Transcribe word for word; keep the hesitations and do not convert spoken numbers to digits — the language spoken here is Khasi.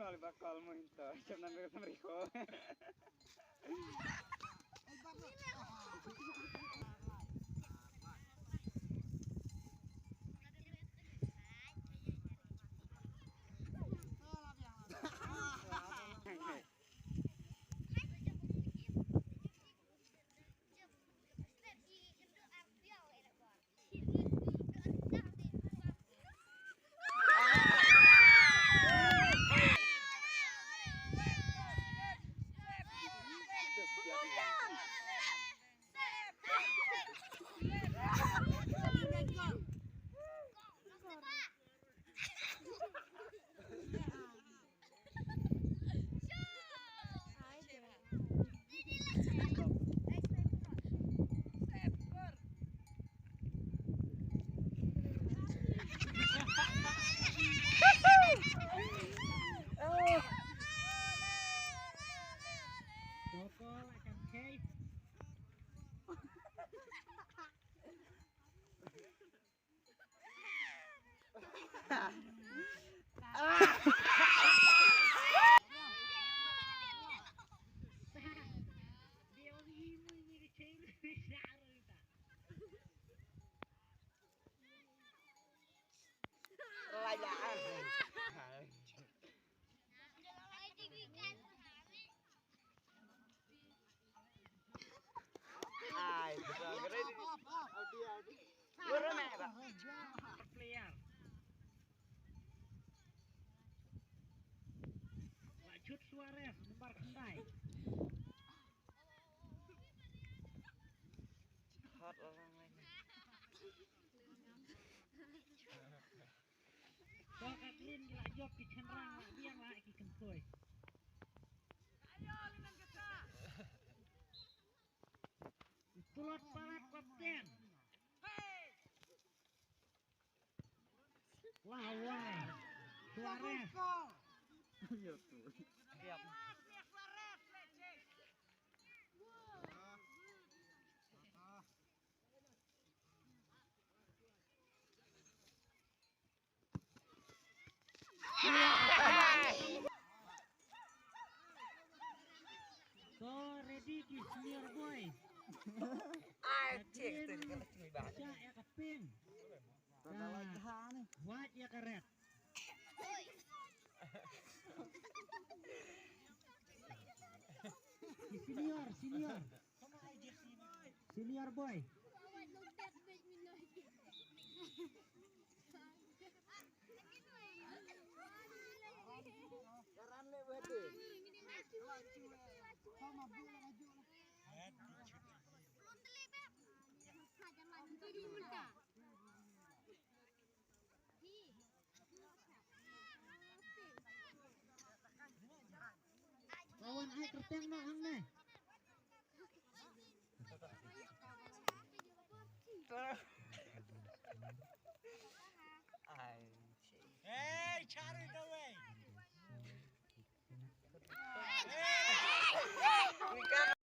Kol ba kol mo into. Jom nan ber samri ko. Ai, betul. Kira ini. Guru meh, Pak. Player. Wajud Suarez, nomor khyndai. Hot orang lain. Ko ka klin ki la jop ki chynrang la biang la ki kynthoi. Tulot palat kapten. Wah, wah. Suarez. Yep. Ko ready ki senior boy. Ai, cek tu, dia kena cumi bahan. Sha ya kaping. Wajah karet. Senior, senior. Senior boy. Kawan ai kyrteng noh hangne.